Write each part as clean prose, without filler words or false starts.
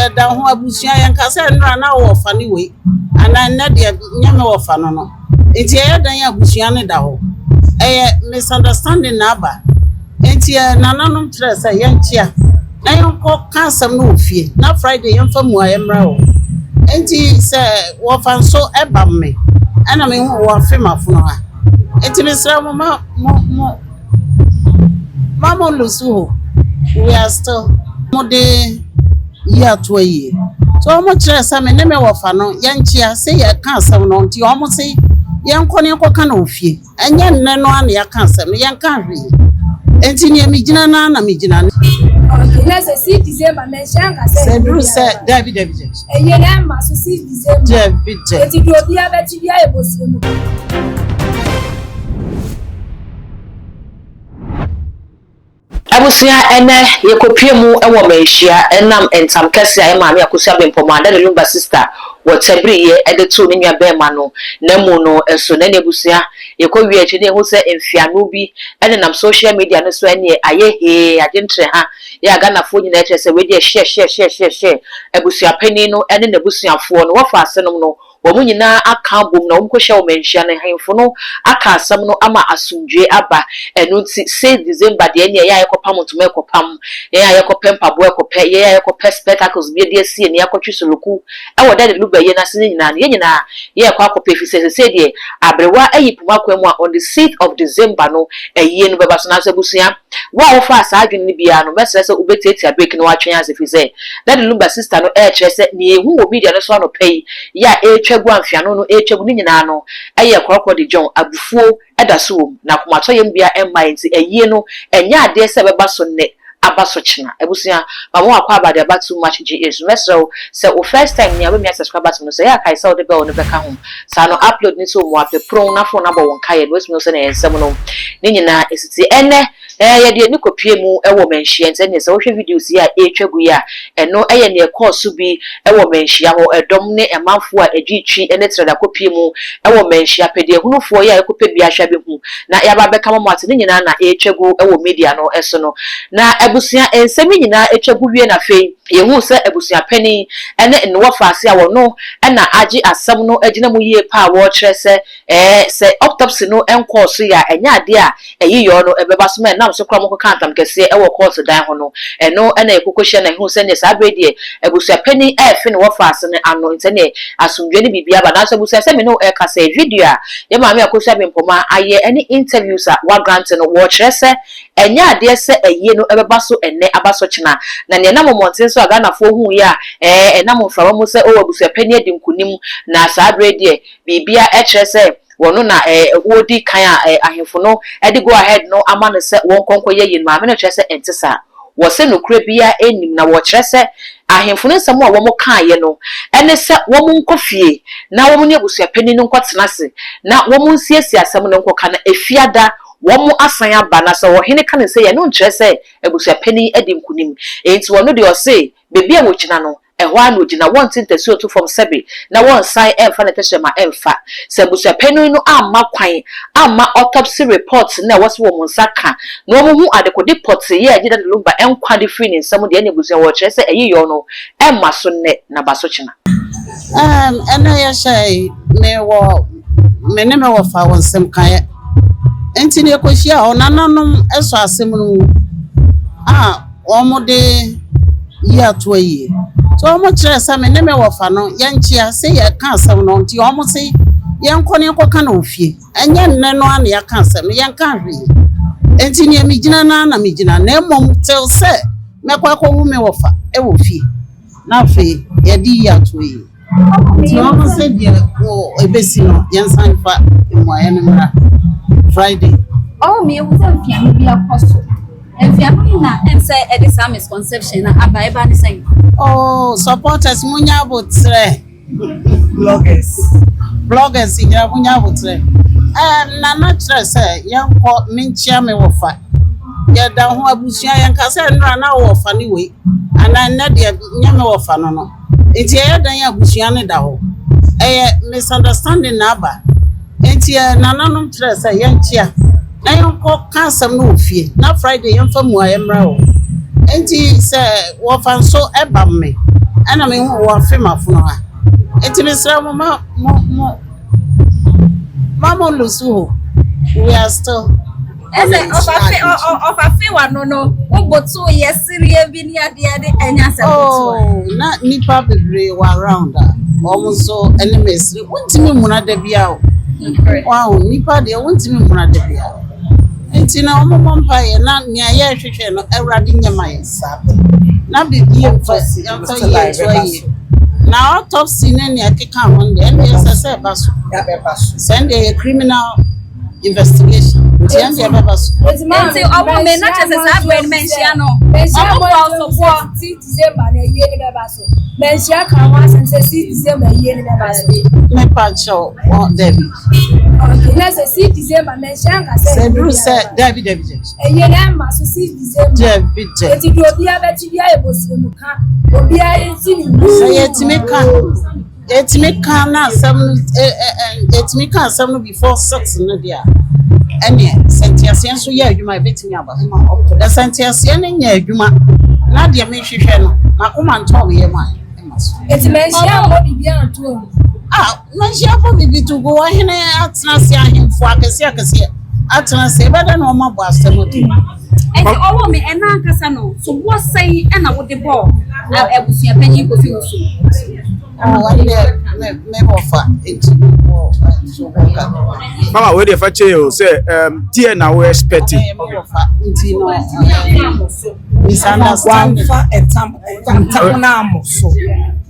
Yɛda ho abusua, yɛnka sɛ nnora na wɔfa ne wei anaa nnɛ deɛ nyɛ me wɔfa no. Nti ɛyɛ dan abusua no da hɔ. Ɛyɛ misunderstanding na aba. Nti nananom kyerɛ sɛ yɛnkyea na yɛnkɔ ka asɛm no wɔ fie na Friday yɛmfa mmuaeɛ mmra hɔ. Nti sɛ wɔfa nso ɛba me ɛna mehu wɔafe m'afono ha. Nti mesrɛ mo, ma mo mo ma mo lose hope. We are still mo de yi ato ayie. So wɔn kyerɛ sɛ me ne me wɔfa no yɛnkyea sɛ yɛka asɛm no, nti wɔn se yɛnkɔ ne yɛnkɔka no wɔ fie. Ɛnyɛ nnɛ no ara na yɛaka asɛm no, yɛnka hwee. Nti nea megyina no ara na megyina no. Okay, na sɛ 6 December mɛnhyɛ nka sɛ. Sɛ duru sɛ, dabi, dabi, dabi. Ɛyɛ na ɛma so 6 December. Dabi, dabi. Eti deɛ obiara bɛkyi bi ayɛ bɔsie mu. Abusua, ɛnɛ yɛkɔpie mu wɔ Manhyia ɛnam ntam kɛse a ɛmaame Akosua Bempɔmɔ Daddy Lumba sister wɔ tɛbiriyɛ de too ne nua bɛrima no na mu no so. Na ne abusua, yɛkɔ wie akyi ne yɛhu sɛ mfiano bi ɛnenam social media no so, ɛneɛ ayɛ hee agyentere ha yɛ a Ghanafoɔ nyinaa kyerɛ sɛ wei deɛ hyɛ hyɛ hyɛ hyɛ hyɛ abusuapanin no ɛne n'abusuafoɔ no wɔfa asenom no, wɔn nyinaa aka abom na wɔn kɔhyia wɔ Manhyia no, ahemfo no aka asɛm no ama asomdwe aba. Ɛno nti 6 December deɛ, ɛneɛ yɛ a yɛkɔpam ntoma ɛkɔpam, yɛn a yɛkɔpɛ mpaboa ɛkɔpɛ, yɛn a yɛkɔpɛ spectacles bi de asi ani akɔtwe soloku ɛwɔ Daddy Lumba yɛ n'ase ne nyinaa no, yɛn nyinaa yɛrekɔ akɔpɛ, fi sɛ sɛsɛ deɛ aberewa ayi poma kwan mu a on the 6th of December no ɛyie no bɛba so. Nanso abusua, wo a wofa saa adwene no biara no, mɛsrɛ sɛ wobɛtiatia break no watwɛn ase, fi sɛ Daddy Lumba sister no ɛrekyerɛ sɛ nea ehu wɔ media no so anɔpɛ yi yɛ a ɛretwa gu amfiano no, ɛretwa gu ne nyinaa no ɛyɛ korɔkorɔ de John abufuo ɛda so wɔ mu na akomatɔyam bia ɛmma. Nti ɛyie no ɛnyɛ adeɛ sɛ ɛbɛba so nnɛ aba so kyena. Abusua, ma mo akɔ aba de aba Too Much GH so. Mɛsrɛ wo sɛ wo first time nea wobɛmia subscribe button no sɛ ɛyɛ akae sɛ wode bell no bɛka ho saa no, upload ne sɛ ɔmu apɛ pron na phone abɔ wo nkaeɛ no wasumi sɛ na ɛyɛ nsɛm no ne nyinaa ɛsiti. Ɛnɛ yɛde ani kɔpie mu ɛwɔ Manhyia, nti ɛneɛ sɛ wohwɛ videos yi a ɛretwa gu yi a, ɛno ɛyɛ neɛ ɛkɔɔ so bi ɛwɔ Manhyia hɔ. Ɛdɔm ne ɛmanfoɔ a ɛgye twi ne trɛda kɔpie mu ɛwɔ Manhyia pɛdeɛ hunufoɔ yi a ɛkɔpɛ bi ahwɛ abɛhu na yɛaba abɛka mo ate ne nyinaa na ɛretwa gu ɛwɔ media no ɛso no. Na abusua, nsɛm yi nyinaa atwa gu wie na afei yɛhu sɛ abusua panin ɛne nnowa faase a wɔno ɛna agye asɛm no agyina mu yie pa a wɔrekyerɛ sɛ sɛ autopsy no nkɔɔ so yɛ a, ɛnyɛ adeɛ a ɛyi yɔ no ɛbɛba so ma ɛnam so koraa mokɔka ntam kɛseɛ ɛwɔ court dan ho no. Ɛno ɛna yɛkɔkɔhyia na ɛhu sɛ neɛ saa berɛ deɛ abusua panin ɛɛfe ne wɔfa ase no ano, nti neɛ asomdwe ne biribi aba. Nanso abusua, sɛ me ne wo ɛka sɛ video a yɛ maame Akosua Bempɔma ayɛ ɛne interviews a wagrant no, wɔrekyerɛ sɛ ɛnyɛ adeɛ sɛ ɛyie no ɛbɛba so ɛnɛ aba so kyena. Na nea ɛnam mmɔnten so a Ghanafoɔ hu yi a ɛnam mframa mu sɛ ɔwɔ abusua panin adi nkunim na saa berɛ deɛ biribia ɛkyerɛ sɛ wɔno na wɔdi kan a ahemfo no ɛde go ahead no ama no sɛ wɔn nkɔnkɔ yɛ yie no, maame no kyerɛ sɛ ɛnte saa. Wɔsɛ nokura biara anim na wɔkyerɛ sɛ ahemfo no nsɛm a wɔn kaeɛ no ɛne sɛ wɔn nkɔ fie na wɔn ne abusuapanin no nkɔtena ase na wɔn nsiesie asɛm no nkɔka na efiada wɔn asan aba. Na sɛ ɔhene ka ne sɛ yɛn no nkyerɛ sɛ abusuapanin adi nkunim, nti wɔn deɛ ɔse beebi a wɔgyina no ɛhɔ a na ogyina, wɔnte ntasuo to fam sɛbe na wɔnsan ɛmfa ne tɛhyerɛma ɛmfa sɛ abusuapanin no amma kwan amma autopsy report na ɛwɔ so wɔn nsa ka na wɔn ho adekode pɔtee yɛ agye Daddy Lumba ɛnkwa de firi ne nsam deɛ. Ɛne abusua, wɔkyerɛ sɛ ɛyi yɔ no ɛmma so nnɛ na ba so kyena. Ɛnɛ yɛhyɛ me wɔ me ne me wɔfa wɔ nsɛm kaeɛ, nti ne yɛkɔhyia hɔ, nananom ɛsɔ asɛm no mu a wɔn de yi ato ayie. So wɔn kyerɛ sɛ me ne me wɔfa no yɛnkyea sɛ yɛka asɛm no, nti wɔn se yɛnkɔ ne yɛnkɔka no wɔ fie. Ɛnyɛ nnɛ no ara na yɛaka asɛm no, yɛnka hwee. Nti nea megyina no ara na megyina, na mmom till sɛ mɛkɔ akɔhu me wɔfa ɛwɔ fie na afei yɛde yi ato yie. Nti wɔn sɛ deɛ wɔ ebesi no, yɛnsan fa mmuaeɛ no mmra Friday. Ɔwɔ mi ehu sɛ mfiano bi akɔ so. Mfiano yi na ɛm sɛ ɛde saa misconception na aba ɛba ne sɛn? Oh, supporters, munya abotrɛ. Bloggers. Bloggers nyina munya abotrɛ. Nana kyerɛ sɛ yɛnkɔ menkyia me wɔfa. Yɛda ho abusua, yɛnka sɛ nnora na wɔfa ne wei anaa nnɛ deɛ nyɛ me wɔfa no. Nti ɛyɛ dan abusua no da hɔ. Ɛyɛ misunderstanding na aba. Nti nananom kyerɛ sɛ yɛnkyea na yɛnkɔ ka asɛm no wɔ fie na Friday yɛmfa mmuaeɛ mmra hɔ. Nti sɛ wɔfa nso ɛba me Ɛna mehu wɔafe m'afono ha. Nti mesrɛ mo ma mo mo ma mo lose hope. We are still Ɛsɛ ɔfafe ɔfafe wano no woboto yɛ sereɛ bi ne adeɛ de ɛnyɛ asɛm ketewa. Oh, na nipa bebree wɔ around a wɔn nso ne me sere. Wontumi mmuna da bia o. Wow, nipa deɛ wontumi mmuna da bia. Nti na wɔn mmɔ mpaeɛ na nea yɛrehwehwɛ no, Awurade nyɛ ma yɛn. Na biribi yɛmfa yɛmfa yie to ayie. Na autopsy ne nea ɛkeka ho no deɛ, ɛno deɛ ɛsɛ sɛ ɛba so. Sɛ ɛno deɛ yɛ criminal investigation nti ɛno deɛ ɛbɛba so. Nti ɔmo me na kyerɛ sɛ saa berɛ no manhyia no. Ɔmo bɔ ɔsoboɔ. Six December na ayie no bɛba so. Manhyia ka ho asɛm sɛ 6 December ayie no bɛba so. Mepa kyɛw, wɔ dabi. Okay, na sɛ 6 December manhyia nka sɛ Sɛ duru sɛ dabi dabi dabi. Ayie no ɛmma so 6 December. Dabi dabi. Eti deɛ obiara bɛkyi biara yɛ bɔsiremu ka. Obiara nti ne wu. Sɛ yɛtumi ka yɛtumi ka na asɛm no ɛ ɛ ɛ yɛtumi ka asɛm no before 6 no deɛ a, ɛneɛ sɛ nteaseɛ nso yɛ adwuma a, ɛbɛtumi aba so. Na sɛ nteaseɛ no nyɛ adwuma na deɛ mehwehwɛ no m'akoma ntɔ me yam a, ɛmma so. Eti manhyia mmɔ biribiara nto agu. Ah, manhyia bɔ biribi to gu. Ɔhene atena ase, ahemfo akɛseɛ akɛseɛ atena ase, ɛbɛdɛ na wɔn abɔ asɛm ato mu. Enti ɔwɔ me ɛna ankasa no, soboɔ sɛn ɛna wode bɔɔ abusuapanyin Kofi Owusu? Oh, ɛndeɛ me me wɔfa enti wɔ soboɔ ka. Mama, wei deɛ fa kyɛ o sɛ deɛ na wo expect. Ɔbɛyɛ me wɔfa nti no misunderstanding. Wamfa ɛtam ntam no ammɔ so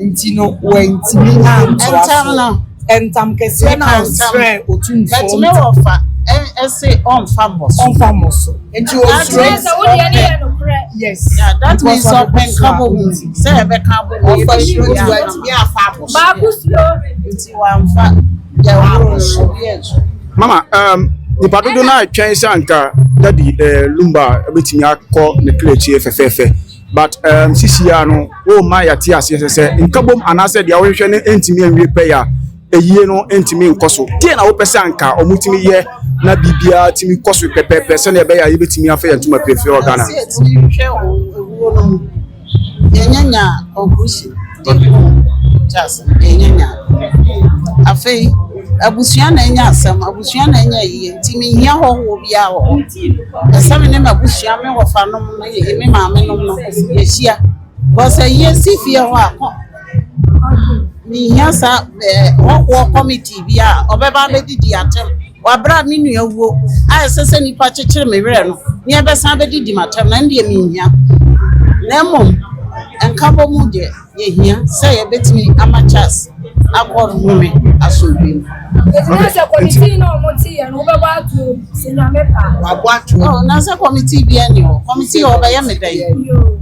nti no wantumi antoa Ntam so. no. Ntam kɛseɛ na Meka ntam. ɔsrɛ Otumfoɔ But me wɔfa ɛse ɔmfa mmɔ so. ɔmfa mmɔ so nti That osuro. means Sɛ wodeɛ ne yɛ nokorɛ. Yes. Yeah, that means Because ɔde ɔpɛ bɔ so a nkabɔ mu sɛ ɛbɛka abɔ mu Ɔfa yɛbɛyi suro obi nti ama. wantumi afa abɔ so. Baako suro. Nti wamfa yɛworo no obi akyi. Mama, nipa dodo no atwɛn sɛ anka Daddy Lumba bɛtumi akɔ ne kra akyire fɛfɛɛfɛ, but sisi a no wɔma yɛate aseɛ sɛ nkabom anaasɛ deɛ wohwehwɛ no ntumi anwie pɛyɛ a, ɛyie no ntumi nkɔ so. Deɛ na wopɛ sɛ anka ɔmotumi yɛ na biribiara tumi kɔ so pɛpɛɛpɛ sɛnea ɛbɛyɛ a yɛbɛtumi afa yɛn ntoma pɛfɛ wɔ Ghana? Sɛ yɛtumi hwehwɛ owuo no mu, yɛnyanya conclusion de hu Charles, yɛnyanya. Afei abusua na anya asɛm, abusua na anya yie, nti mehia hɔhoɔ biara wɔ hɔ. Ɛsɛ me ne m'abusua, me wɔfa nom no, me maame nom no, yɛhyia. Because yie si fie hɔ a, kɔ mehia saa hɔhoɔ committee bi a ɔbɛba abɛdidi atɛm wabere a me nua wuo a ɛsɛ sɛ nipa kyekyere me werɛ no ne ɛbɛsan abɛdidi m'atɛm na ɛno deɛ mehia. Na mmom nkabɔ mu deɛ, yɛhia sɛ yɛbɛtumi ama Charles akɔ home asomdwe mu. Eti na sɛ committee na ɔmo te yɛ no, wobɛbɔ ato sɛ Nyame pa. Wabɔ ato. Oh, na sɛ committee bi ani hɔ, committee wɔ ɔbɛyɛ me dɛn? Yoo.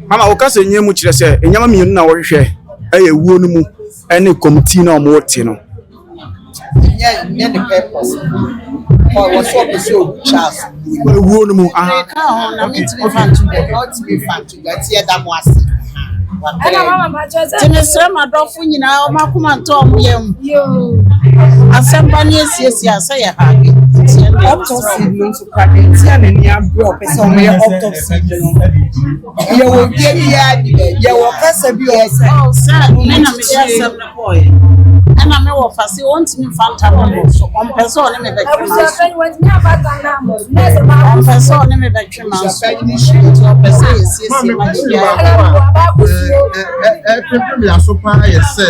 Mama, woka sɛ nyɛ mu kyerɛ sɛ nneɛma mmienu na wɔhwehwɛ, ɛyɛ wuo no mu ɛne committee na ɔmo te no. Nyɛ ne purpose. Ɔwɔ sɛ ɔpɛ sɛ ohu Charles wuo. Wuo no mu aha. Ka ho na mentumi fa nto dwa. Ɔtumi fa nto dwa nti yɛda mo ase. Ɛna mama makyerɛ sɛ. Nti mesrɛ m'adɔfo nyinaa, ɔmo akoma ntɔ ɔmo yam. Yoo. Asɛm ba ne asiesie a sɛ yɛ haage nti ɛno deɛ mesrɛ Autopsy ɔmo. no nso kora de nti a n'ani abere a ɔpɛ sɛ ɔmoyɛ autopsy no, yɛwɔ Bie biara ni baabi. Yɛwɔ kasa bi a ɔsɛ Oh, sɛ me na mede asɛm no kɔɔɛ ɛna me wɔ fa se ɔntumi mfa ntam mmɔ so, ɔmpɛ sɛ ɔne me bɛtwe ma so. Abusuapanyin wɔntumi afa tan na amɔ so. Na sɛ baako Ɔmpɛ sɛ ɔne me bɛtwe ma so nti ɔpɛ sɛ yɛsiesie ma de biara. Ɛna baako suro. Ɛpempem yɛ aso paa yɛ sɛ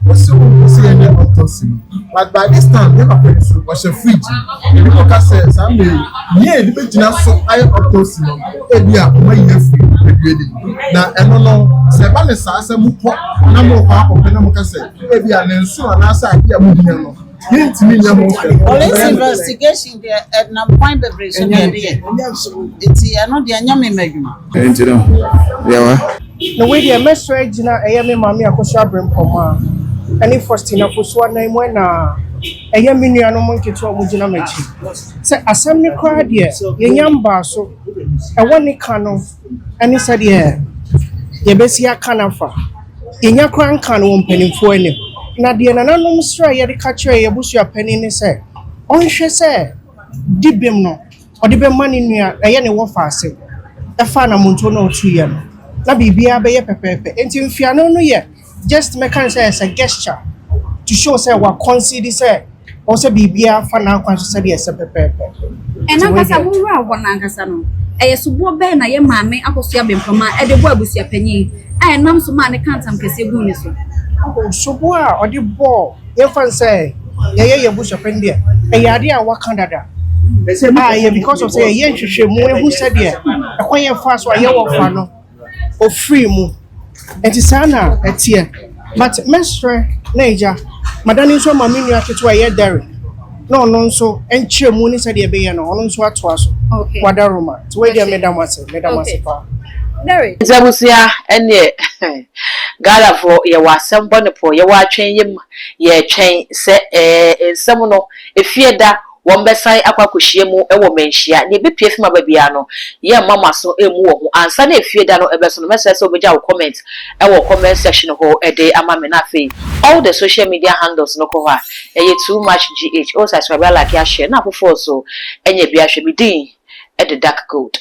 wosi wo sɛ yɛnyɛ autopsy no, but by this time yɛ papa yi so ɔhyɛ fridge mu. Ebi mo ka sɛ saa mmiri yie ebi bɛgyina so ayɛ autopsy no, ebi a ɔmo ayi afiri edua nim na ɛno no sɛ ɛba ne saa sɛ mo kɔ na mo kɔ akɔpɛ na mo ka sɛ ebi a ne nso anaasɛ ade a mo hia no yɛntumi nyɛ ho hwɛ. Police investigation deɛ, ɛnam kwan bebree so na yɛde yɛ, nti ɛno deɛ ɛnyɛ me m'adwuma. Nti no yɛwa. Na wei deɛ, mɛsrɛ gyina ɛyɛ me maame Akosua Brempɔma ɛne Faustina Fosuo anan mu, ɛna ɛyɛ me nuanom nketewa a wɔgyina m'akyi sɛ asɛm ne koraa deɛ yɛnya mbaa so ɛwɔ ne ka no ɛne sɛdeɛ yɛbɛsi aka no afa yɛnya koraa nka no wɔ mpanimfoɔ anim. Na deɛ nananom srɛ a yɛde ka kyerɛ yɛn abusuapanin ne sɛ ɔnhwɛ sɛ di bem no ɔde bɛma ne nua ɛyɛ ne wɔfa ase ɛfa anamontuo na ɔtuiɛ no. na biribiara bɛyɛ pɛpɛɛpɛ. Nti mfiano no yɛ just mɛka no sɛ ɛsɛ gesture to show sɛ wa concede sɛ ɔwɔ sɛ biribiara fa n'akwan so sɛdeɛ ɛsɛ pɛpɛɛpɛ. Ɛna ankasa mowura hɔ no ankasa no, ɛyɛ soboɔ bɛn na yɛ maame Akosua Bempɔma ɛde bɔ abusua panyin a ɛnam so maa ne ka ntam kɛseɛ guu ne so? Soboɔ a ɔde bɔɔ, yɛmfa no sɛ yɛyɛ yɛn abusuapanyin deɛ, ɛyɛ adeɛ a waka dada a ɛyɛ because of sɛ yɛyɛ nhwehwɛmu ehu sɛdeɛ ɛkwan yɛn fa so a yɛwɔ fa no ofiri mu. Nti saa na ɛteɛ, but mɛsrɛ na agya madane nso ama me nua ketewa a ɛyɛ Derek na ɔno nso nkyerɛ mu ne sɛdeɛ ɛbɛyɛ no, ɔno nso atoa so. Wada Roma nti wei deɛ, meda mo ase, meda mo ase paa. Derek. Nti abusua, ɛneɛ Ghanafoɔ yɛwɔ asɛm bɔne pɔ, yɛwɔ atwɛn yam, yɛtwɛn sɛ nsɛm no efie da wɔn bɛsan akɔ akɔhyia mu wɔ Manhyia. Nea ebepie fim aba biara no, yɛmma mo aso emu wɔ ho ansa na efie da no ɛbɛso no. Mɛsrɛ sɛ wobɛgya wo comment ɛwɔ comment section hɔ ɛde ama me. Na afei all the social media handles no, kɔ hɔ a ɛyɛ Too Much GH o, subscribe, like, ahyɛ na afoforɔ so ɛnyɛ bi ahwɛ. Me din ɛde Dark Gold.